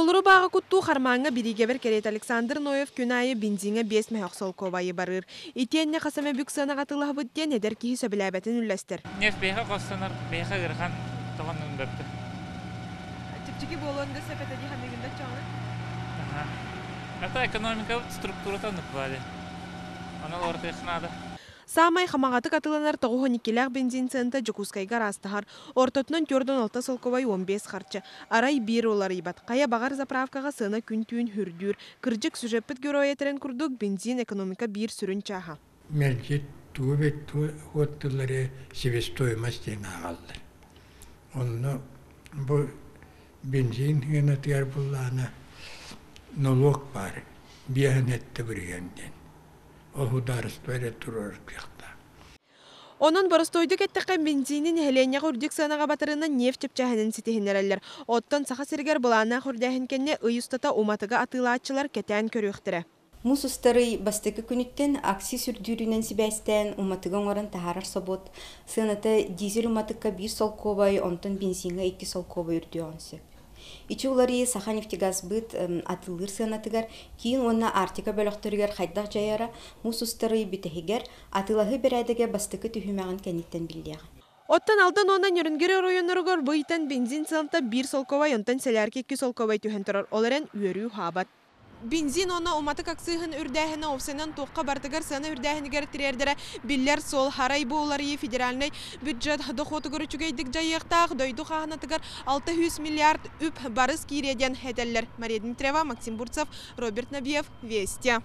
Толору бааҕы куттуу хармааҥҥа бириигэбэр кэриэтэ Александр Ноев күн аайы бензиҥҥэ 5 мөһөөх солкуобайы барыыр. Итиэннэ хас эмэ бүк сыанаҕа атыылаһабыт диэн эдэр киһи сөбүлээбэтин үллэстэр. Нефть биһиэхэ хостонор, биһиэхэ ыарахан тоҕоннун бөптө. Чэпчэки буолуон да сөп этэ дии саныыгын да оччоҕуна? Это экономика структурата оннук баали. Онон уларытыахха наада. Саамай хамаҕатык атыыланар 92-лээх бензин сыаната Дьокуускайга араастаһар. Ортотунан 46 солкуобай 15 харчы. Арай биир уларыйбат. Хайа баҕар заправкаҕа сыана күн-түүн үрдүүр. Кырдьык, сюжеппит геройа этэрин курдук, бензин экономика биир сүрүн чааһа. Мэлдьи тугу эбит уоттуллары себестоимость диэн ааҕаллар. Онно бу бензин сыанатыгар буллаҕына нолуок баар, 5,7% диэн. Ол судаарыстыба эрэ туруорар кыахтаах. Онон боростуойдук эттэххэ, бензини нэһилиэнньэҕэ үрдүк сыанаҕа батарыынан нефть чэпчээһинин ситиһиннэрэллэр. Оттон Саха сиригэр былааннаах үрдээһин кэннэ ый устата уматыгы атыылааччылар кэтээн көрүөхтэрэ. Муус устарый бастакы күнүттэн акций сүрдүүрүнэн сибээстээн уматыгы оҥорон таһаарар собуот сыаната дизель уматыкка 1 солкуобай, онтон бензиҥҥэ 2 солкуобай үрдүөҕүн сөп. Ити уларыйыы Саханефтегазбыт атыылыыр сыанатыгар киин уонна Арктика бөлөхтөрүгэр хайдах дьайара муус устарый бүтэһигэр атыылаһыы бэрээдэгэ бастакы түһүмэҕин кэнниттэн биллиэҕэ. Оттон Алдан уонна Нерюнгри оройуоннаругар бу ыйтан бензин сыаната 1 солкуобай, онтон сэлээрки 2 солкуобай түһэн турар. Ол эрэн үөрүү уһаабат. Бензин уонна уматык акцизын үрдээһинэ уопсайынан туохха барытыгар сыана үрдээһинигэр тириэрдэрэ биллэр суол. Арай бу уларыйыы федеральнай бюджет дохуотугар үчүгэйдик дьайыахтаах, дойду хааһынатыгар 600 миллиард үп барыс киириэ диэн этэллэр. Мария Дмитриева, Максим Бурцев, Роберт Набиев, Вести.